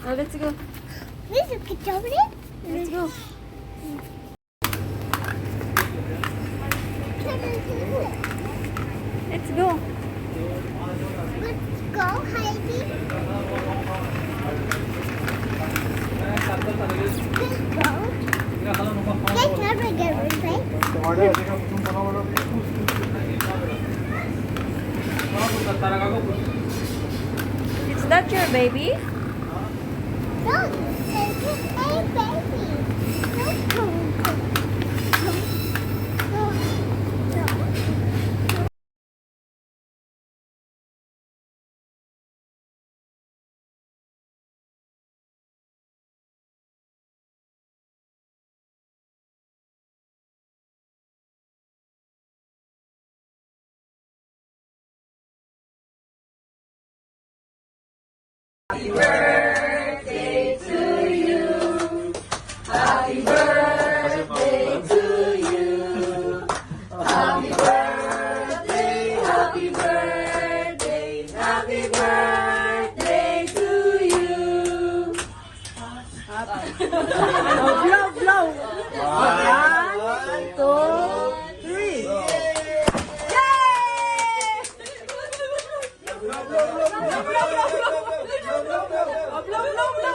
Oh, let's go. This is chocolate. Let's go. Let's go. Let's go, Heidi. Let's go. Let's never get replaced. Is that your baby? No, it's a baby. No, no, no, no, no. Blow, blow. One, two, three. Yay! Blow, blow, blow. Oh, blow, blow, blow.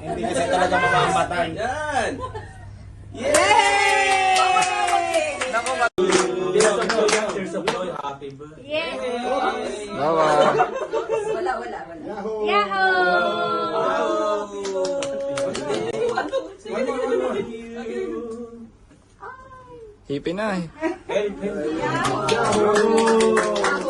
Hindi kasi talaga mamamatay. Yan! Yay! Tears of joy, tears of joy, happy birthday. Yes. Bawa. Yahoo! One more, one more. Hipi na eh. Help, help.